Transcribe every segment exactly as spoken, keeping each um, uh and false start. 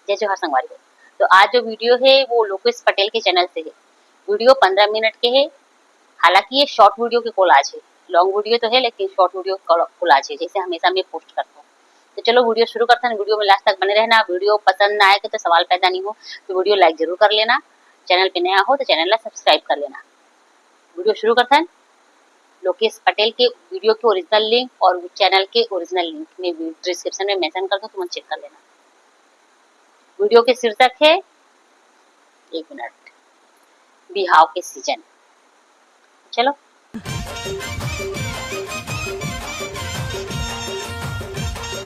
जय जोहार संगवारी हो। तो आज जो वीडियो है वो लोकेश पटेल के चैनल से है। वीडियो पंद्रह मिनट के है, हालांकि ये शॉर्ट वीडियो के कोलाज है, लॉन्ग वीडियो तो है लेकिन शॉर्ट वीडियो कोलाज है, जैसे हमेशा मैं पोस्ट करता हूँ। तो चलो वीडियो शुरू करते हैं, वीडियो में लास्ट तक बने रहना। वीडियो पसंद ना आए तो सवाल पैदा नहीं हो, तो वीडियो लाइक जरूर कर लेना। चैनल पे नया हो तो चैनल ला सब्सक्राइब कर लेना। वीडियो शुरू करते हैं। लोकेश पटेल के वीडियो के ओरिजिनल लिंक और चैनल के ओरिजिनल लिंक मैं डिस्क्रिप्शन में मेंशन कर दूँ, तुम चेक कर लेना। वीडियो के शीर्षक है, एक मिनट, बिहाव के सीजन। चलो।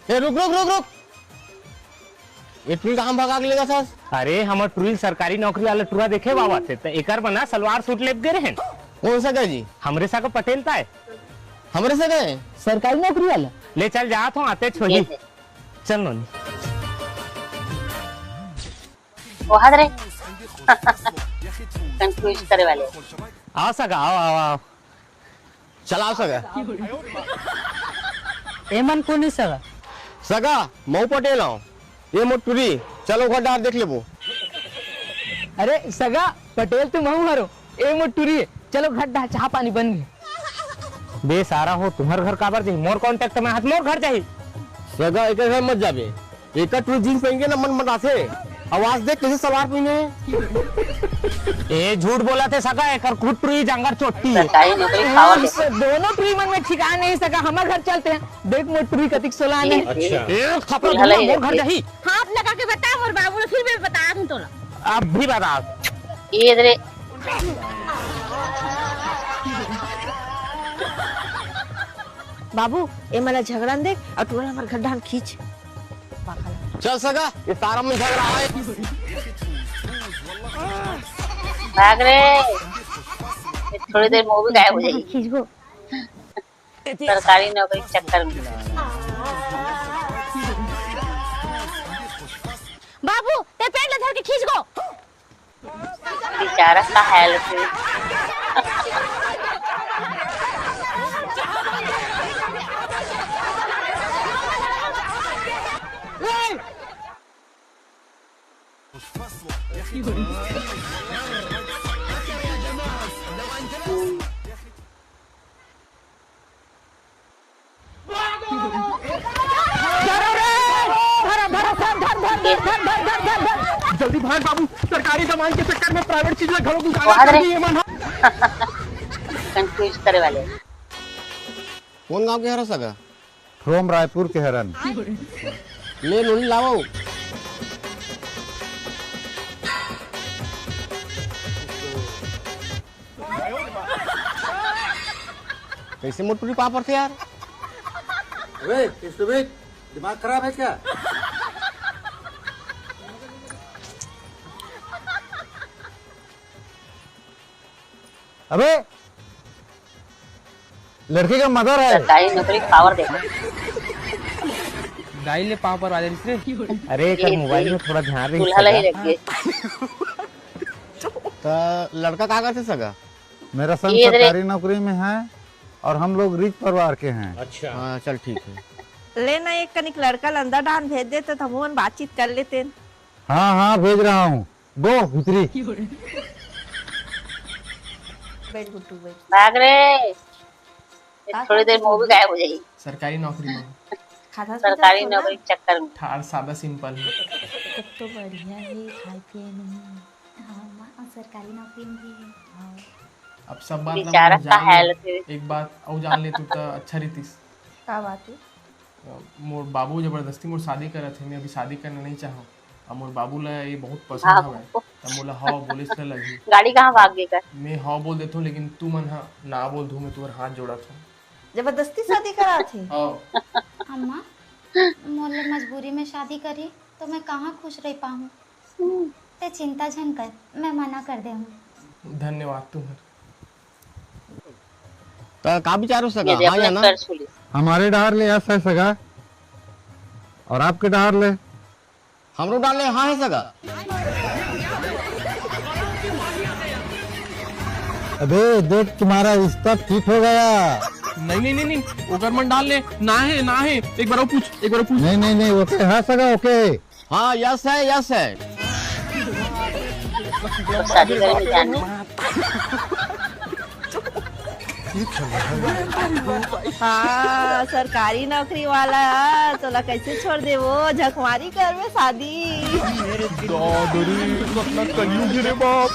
ए, रुक, रुक, रुक, रुक। ये टुरी कहाँ भगा के लेगा सास? अरे, हमर टुरी सरकारी नौकरी वाला टुरा देखे बाबा थे, त एकर बना सलवार सूट लेब गे रहेन। कौन सा जी? हमरे सा का पटेल ता है। हमरे सा का है? सरकारी नौकरी वाला। ले चल, जात हूँ, आते छोही। चल नोनी। ओहद रे। कंफ्यूज करे वाले। आओ सगा, आओ, आओ, आओ। चलाओ सगा। एमन कोनी सगा? सगा, मऊ पटेल आओ। ये मोर टुरी, चलो घर डार देख लेबो। अरे सगा, पटेल तो मऊ हरो। ए मोर टुरी, चलो घर डार, चाह पानी बन गए। बे सारा हो, तुम्हर घर काबर जाही? मोर कॉन्टैक्ट में हाथ मोर घर जाही। सगा, एकर घर मत जाबे। एकर टुरी जींस पहन के ना मन मनाथे। आवाज देख कैसे सलवार पहने हे। ए, झूठ बोला थे सगा, एकर खुद टुरी जांगर चोट्टी है। सरकारी नौकरी खावा ए, दे। इस दोनों टुरी मन में ठिकाना नहीं सगा, हमर घर चलते हैं। देख मोर टुरी कतिक सोलान है। अच्छा। एक थप्पड़ दूंगा, मोर घर जाही। हाथ लगा के बता मोर बाबू, फिर मैं बता दूं तोला। अब भी बता। ये इधर। बाबू, ए मला झगड़ा न देख, और टुरा हमर घर डान खींच। चल सगा, ये सारा मन झगड़ा है। भाग रे, ये थोड़ी देर में वो भी गायब हो जाएगी। खींचबो। सरकारी नौकरी के चक्कर में। बाबू, ते पेट ला धर के खींच गो। बेचारा का हाल है। जल्दी भाग बाबू, सरकारी सामान के चक्कर में प्राइवेट चीज ला घलो गुजारा कर दी ये मन। कंफ्यूज करे वाले। कौन गांव के हरा सगा? फ्रॉम रायपुर के हरन। ले नोनी लाओ। कैसे मोटरी पापर थे यार? अबे, सुमित, दिमाग खराब है क्या? अबे, लड़की का मदर है। सरकारी नौकरी पावर देखो। दाई ले पावर आ जाइस रे। अरे, एकर मोबाइल में थोड़ा ध्यान रही दूल्हा ला ही सगा। रखिए। तो लड़का का करथे सगा? मेरा सन ये रे। सरकारी नौकरी में है और हम लोग रिच परिवार के हैं। अच्छा। हाँ, चल ठीक है। ले ना, एक कनिक लड़का ला अंदर डाहन भेज दे तो हमन बातचीत कर लेते। हाँ, हाँ, भेज रहा हूँ। गो भीतरी। बैठ गुड्डू, बैठ। भाग रे। ये का थोड़ी देर करत में वो भी हस? गायब हो जाही। सरकारी नौकरी में। खाता सरकारी नौकरी के चक्कर में। ठार सादा सिंपल है। तब तो बढ़िया है, खाए पिए नहीं। हाँ, माँ, और सरकारी नौकरी में भी है। हाँ। अब सब बात ला बेचारा मन जान का ले। हालत है। एक बात और जान ले तू तो अच्छा रहितिस। का बात है? मोर बाबू जबरदस्ती मोर शादी करत हे, मैं अभी शादी करना नहीं चाहूँ। अब मोर बाबू ला ये बहुत पसंद हाँ। हवय, त मोला हाँ बोलेच ल लगही। गाड़ी कहाँ भाग गे कर? मैं हाँ बोल देथों, लेकिन तू मन ह ना बोल दू, मैं तुहर हाथ जोड़त हूँ। जबरदस्ती शादी करात हे? हाँ। अम्मा, मोर ले मजबूरी में शादी करही, तो मैं कहाँ खुश रह पाऊँ? हम्म, ते चिंता झन कर, मैं मना कर दे हूँ। धन्यवाद तुहर। त का विचार हो सगा? ये हाँ या ना? कर छुली। हमारे डहार ले यस है सगा, और आपके डहार ले? हमरो डहार ले हाँ है सगा। अबे देख, तुम्हारा रिश्ता फिट हो गया। नहीं, नहीं, नहीं, नहीं, ओकर मन डहार ले ना है, ना है। एक बार और पूछ, एक बार और पूछ। नहीं, नहीं, नहीं, ओके, हाँ सगा, ओके। हाँ, यस है, यस है। हाँ, सरकारी नौकरी वाला, तोला कैसे छोड़ देबो? झकमारी करबे शादी। दादरी, कतना कलयुग रे बाप।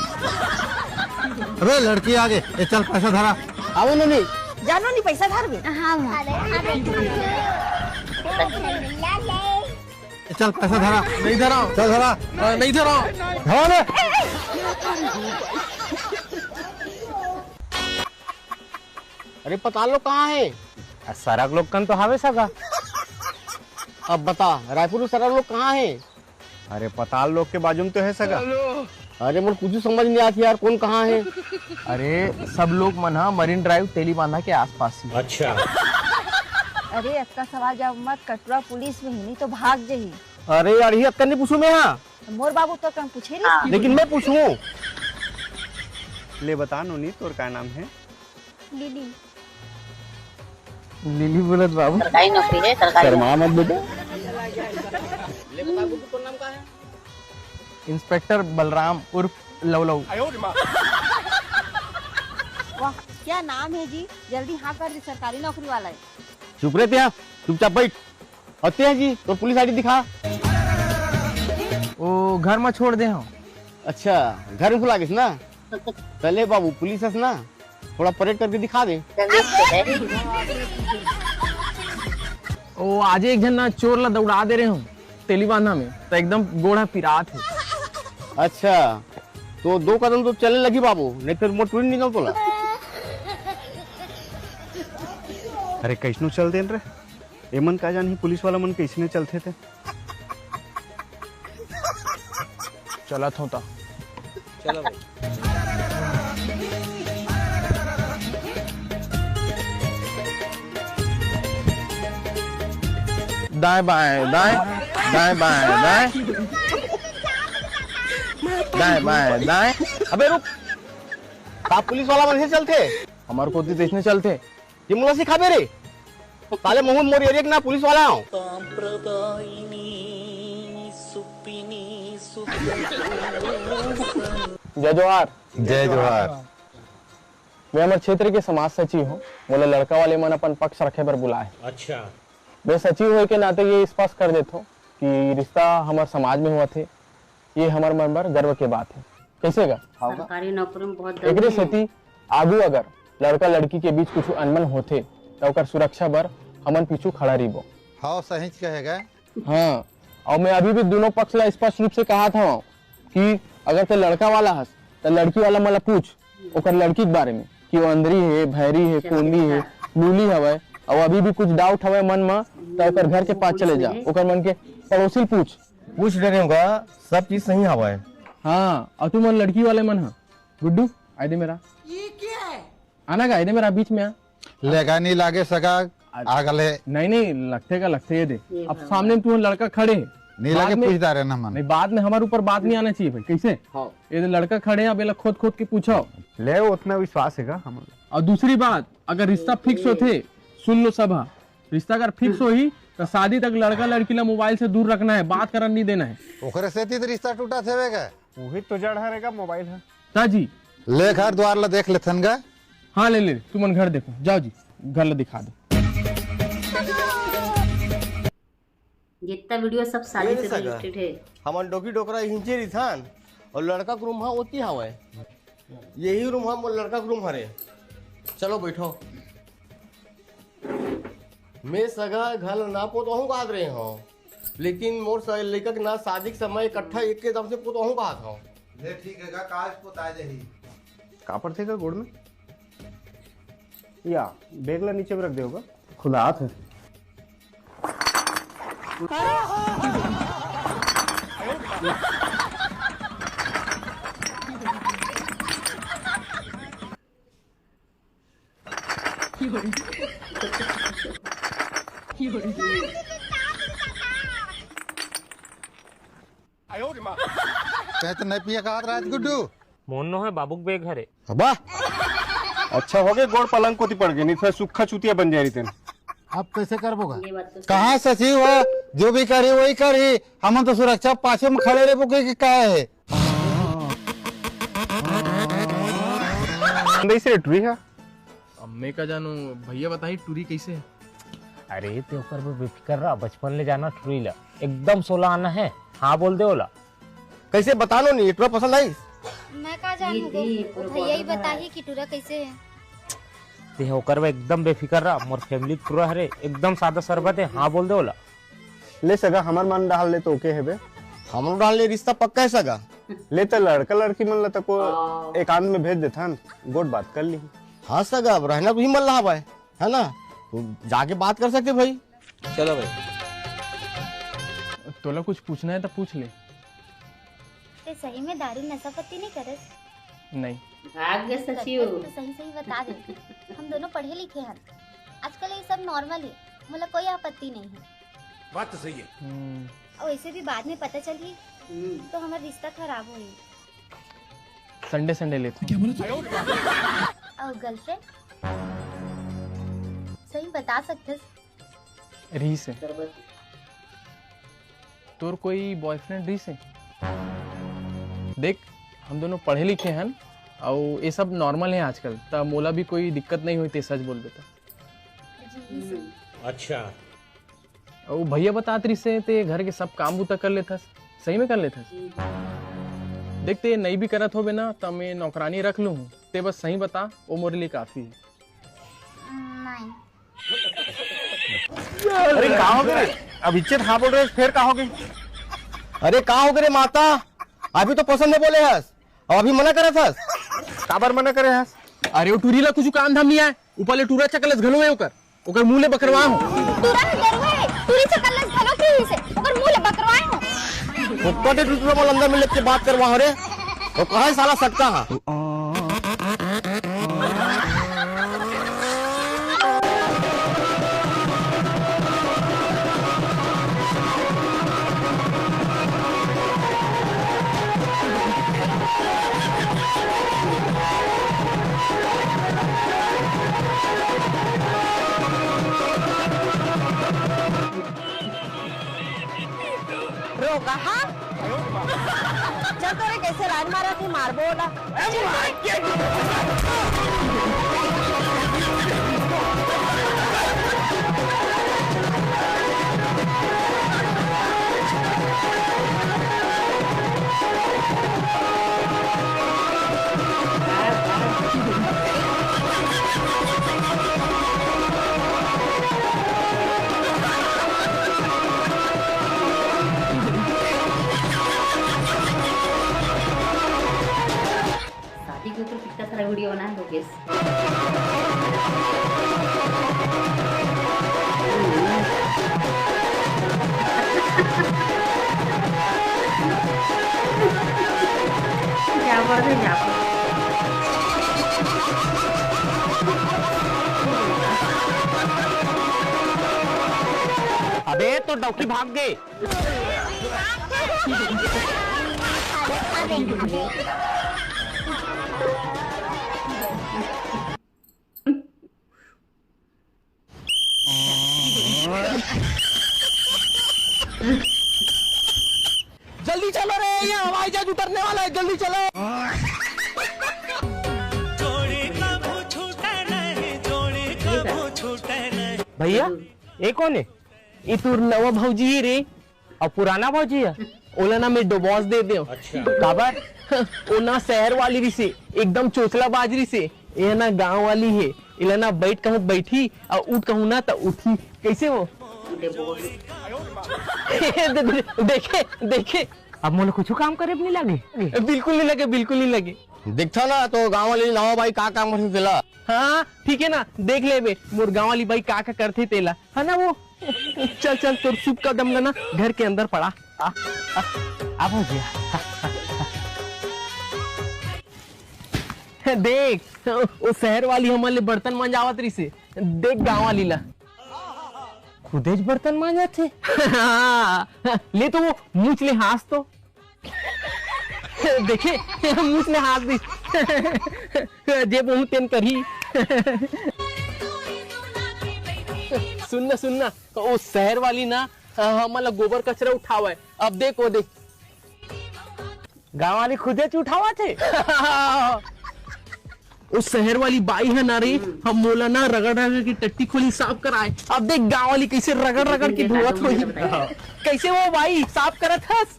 अबे लड़की आ गे, ए चल पैसा धरा। आवो नोनी। जा नोनी, पैसा धर बे। हाँ, हाँ। ए चल पैसा धरा। नहीं धरा। चल धरा। हाँ, नहीं धरा। धरा बे। अरे पताल लोग कहाँ है? आ, सरक लोग कन तो हावे सगा। अब बता, रायपुर में सरक लोग कहाँ है? अरे पताल लोग के बाजू में तो है सगा। अरे मोर कुछ समझ नहीं आती यार, कौन कहाँ है? अरे सब लोग मन हा मरीन ड्राइव तेली बांधा के आसपास ही। अच्छा। अरे अतका सवाल जवाब मत, कटरा पुलिस में ही, नहीं तो भाग जही। अरे यार, ये अतका नहीं पूछू मैं हा। मोर बाबू तो कम पूछे रही। लेकिन मैं पूछू। ले बता नोनी, तोर का नाम है? लिली। लिली बोलत बाबू। सरकारी नौकरी है, सरकारी शर्मा मत बेटा। ले बता, तोर नाम का है? इंस्पेक्टर बलराम उर्फ लव लव। वाह, क्या नाम है जी? जल्दी हाँ कर दे, सरकारी नौकरी वाला है। चुप रहे तिहा, चुपचाप बैठ। और तिहा जी, तोर पुलिस आईडी दिखा। ओ, घर में छोड़ दे हूँ। अच्छा, घर में भुला गेस ना? पहले बाबू, पुलिस हस ना, थोड़ा परेड करके दिखा दे। ओ, आज एक झन ना चोर ला दौड़ा दे रहे हूँ तेलीबांधा में, तो एकदम गोड़ा पिरात है। अच्छा, तो दो कदम तो चले लगी बाबू, नहीं फिर मोर टूरी निकल तोला। अरे कैसनो चल देन रे, एमन का जानही पुलिस वाला मन कैसने चलथे ते। चलत हों त। चलो भाई। दाएं बाएं, दाएं, दाएं बाएं, दाएं, दाएं बाएं, दाएं। अबे रुक, का पुलिस वाला मन से चलथे? हमर कोती तइसने चलथे। ये मोला सिखाबे रे। साले महूं मोर एरिया के ना पुलिस वाला हूँ। जय जोहार। जय जोहार। मैं हमर क्षेत्र के समाज सचिव हूँ। मोला लड़का वाले मन अपन पक्ष रखे बर बुलाए। अच्छा। मैं सचिव होए के नाते ये स्पष्ट कर देथों कि रिश्ता हमर समाज में होवत हे, ये हमर मन बर गर्व के बात हे। कैसे गा? सरकारी नौकरी में बहुत दम एकरे हे। सेती आगू अगर लड़का लड़की के बीच कुछ अनबन होथे, त ओकर सुरक्षा बर हमन पीछू खड़ा रहिबो। हाँ, सहीच कहे गा। हाँ, अउ मैं अभी भी दूनों पक्ष ला स्पष्ट रूप से कहत हवं कि अगर ते लड़का वाला हस, त लड़की वाला मन ला पूछ, ओकर लड़की के बारे में कि वो अंधरी हे, भैरी हे, कोंदी हे, लूली हवय, अउ अभी भी कुछ doubt हवय मन म, त ओकर घर के पास चले जा, ओकर मन के पड़ोसी ल पूछ। पूछ डरे हूँ गा, सब चीज सही हवय। हाँ, अउ तुमन लड़की वाले मन ह, गुड्डू, आए दे मेरा। ये क्या है? आना गा, आए दे मेरा, बीच में आ। लेगा नहीं लागे सगा, आ गले। नहीं, नहीं, लगथे का, लगथे, ये दे। ये अब भगवान। सामने में तुमन लड़का खड़े हे। नहीं बाद लागे, में पूछ डारे ना मन। नहीं, बाद में हमारे ऊपर बात नहीं आना चाहिए भाई, कैसे? हाँ। ये दे लड़का खड़े हे, अब एला खोद खोद के पूछो। ले, उतना विश्वास हे गा हम। और दूसरी बात, अगर रिश्ता fix होथे, सुन लो सब, हाँ, रिश्ता अगर fix होही, तो शादी तक लड़का लड़की ला मोबाइल से दूर रखना है, बात करन नहीं देना है। ओकरे सेती तो रिश्ता टूटा थे का? वही तो जड़ हरे गा मोबाइल है। ता जी। ले घर द्वार ला देख लेथन गा। हाँ, ले, ले, तुमन घर देखो, जाओ जी, घर ला दिखा दो। जितना वीडियो सब शादी से रिलेटेड है। हमन डोकी डोकरा हिंचे रिथन और लड़का के रूम हा ओती हवय। यही रूम हा मोर लड़का के रूम हरे। चलो बैठो। मैं सगा घर ना पोतवाहूँ कहत रहे हूँ, लेकिन मोर स-, लइका के ना शादी के समय इकट्ठा एक के दम से पोतवाहूँ कहत हूँ। ले ठीक है गा, काज पोता जाही। का पड़थे का गोड़ में? या, बैग ला नीचे में रख देवगा। खुलात है। तैं तो नहीं पिया कहत रहत गुड्डू। मोर नो है बाबूक बेग हरे। अबा, अच्छा हो गए गोड़ पलंग कोती पड़ गए, नहीं तो सूखा चूतिया बन जाए रही तेन। अब कैसे करबो गा? ये बात तो सही। कहाँ सचिव हो? जो भी करही, वही करही। हमन तो सुरक्षा पाछे में खड़े रहिबो, के, के काहे हे? अंदर से टुरी हा। अब मैं का जानू, भैया बताही टुरी कैसे हे? अरे, ते ओकर बर बेफिकर रह, बचपन ले जाना टुरी ला, एकदम सोला आना हे। हाँ बोल दे ओला। कैसे बतानो नहीं, टुरा पसंद आइस? मैं का जानू जी, गो, जी, पूरा भैया ही बॉर्डर बताही कि टुरा कैसे हे। ते ओकर बर एकदम बेफिकर रह, मोर family टुरा हरे, एकदम सादा सरबत हे। हाँ बोल दे ओला। ले सगा, हमर मन डाल ले तो ओके हेबे। हमरो डाल ले, रिश्ता पक्का हे सगा। ले त लड़का लड़की मन ला तको हाँ। एकांत में भेज देथन, गोठ बात कर ली। हाँ सगा, अब रहना तो ही मन ला हवय, है ना? तो जाके बात कर सकते भाई। चलो भाई। तोला कुछ पूछना हे त पूछ ले। ते सही में दारू नशा पत्ती नहीं करस? नहीं। भाग गे सचिव। करबो तो सही सही बता दे। हम दोनों पढ़े लिखे हन, आजकल ये सब normal हे, मोला कोई आपत्ति नहीं हे। बात तो सही हे। हम्म। अउ वैसे भी बाद में पता चलही हम्म। तो हमर रिश्ता खराब होही। Sunday Sunday लेथों। अउ girlfriend? सही बता सकथस? रिहिस हे। तोर कोई boyfriend रिहिस हे? देख, हम दोनों पढ़े लिखे हन, अउ ये सब normal हे आजकल, त मोला भी कोई दिक्कत नहीं होही, ते सच बोलबे त। अच्छा। अउ भैया बतात रिहिस हे, ते घर के सब काम बूता कर लेथस, सही में कर लेथस? देख, ते नहीं भी करत होबे ना, त मैं नौकरानी रख लूँ हूँ, ते बस सही बता, वो मोरे लिए काफी हे। नहीं। अरे का हो गे रे? अब इज्जत हाँ बोल रहे, फिर का हो गे? अरे का हो गे रे माता, अभी तो पसंद हे बोले हस, अब अभी मना करत हस। काबर मना करे हस? अरे वो टूरी ला कुछ काम धाम नहीं आय, ऊपर ले टूरा चकलस घलो हे ओकर, ओकर मुंह ले बकरवा हो। टूरा हे, गरुआ हे, टूरी चकलस घलो की ही से, ओकर मुंह ले बकरवा हो। ऊपर ले टूरा मोला अंदर में लेके बात करवा हो रे, वो कहाँ साला सटका हा? रोका, हाँ? चल तोरे कैसे लाइन मारा थी, मारबो ओला। शादी के ऊपर कितना सारा वीडियो बना है लोकेश। जा पड़ दे, जा पड़। अबे तो डौकी भाग गे। जल्दी चलो रे, ये हवाई जहाज उतरने वाला है, जल्दी चलो। भैया, ये कौन है? ये तोर नवा भौजी हे रे, अउ पुराना भौजी हे, ओला ना मैं divorce दे देव। अच्छा। काबर? ओ ना शहर वाली रिसे, एकदम चोचला बाज रिसे, ये ना गांव वाली हे, इला ना बैठ कहूं त बैठी, अउ उठ कहूं ना त उठी। कैसे वो? दे-, दे-, देखे, देखे, अब मोला कुछ काम करे भी नहीं लगे। बिल्कुल नहीं लगे, बिल्कुल नहीं लगे। देखता ना तो गांव वाली नवा बाई का काम करथे तेला। हाँ, ठीक है ना, देख लेबे मोर गांव वाली बाई का का करथे तेला, है ना वो। चल चल, तोर शुभ कदम ला ना घर के अंदर पड़ा। आ, आ, आ भौजी, आ। देख, वो शहर वाली हमन ले बर्तन मंजावत रहिसे, देख गांव वाली ला। खुदेच बर्तन मांजत हे। हाँ, ले तो वो मुछ ले हाँस तो। देखे, मुछ ले हाँस दिस। जे बहुत तेन करही। सुन ना, सुन ना, ओ शहर वाली ना हाँ, हमन ला गोबर कचरा उठावय। अब देख, वो देख। गांव वाली खुदे च उठावत हे। उस शहर वाली बाई है ना रे, हम मोला ना रगड़ रगड़ के टट्टी खोली साफ कराए। अब देख गांव वाली कैसे रगड़ रगड़ के धोवत होही। कैसे वो बाई साफ करत हस?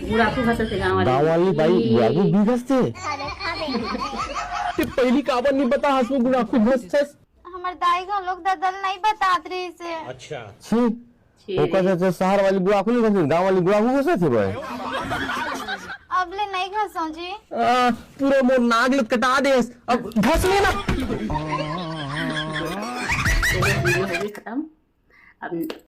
गुड़ाखू घसत हे गाँव वाले। गाँव वाली बाई गुड़ाखू भी घसते। ते पहली काबर नहीं बता हस वो गुड़ाखू घसथस? हमर दाई घलोक ददा ल नहीं बतात रहिस हे। छी, ओकर से शहर वाली गुड़ाखू नहीं घसते, गाँव वाली गुड़ाखू घसत हे भाई। अब ले नहीं घसो जी। आ, पूरा मोर नाक ल कटा देस। अब घस ले ना। चलो, वीडियो हो गई खत्म। अब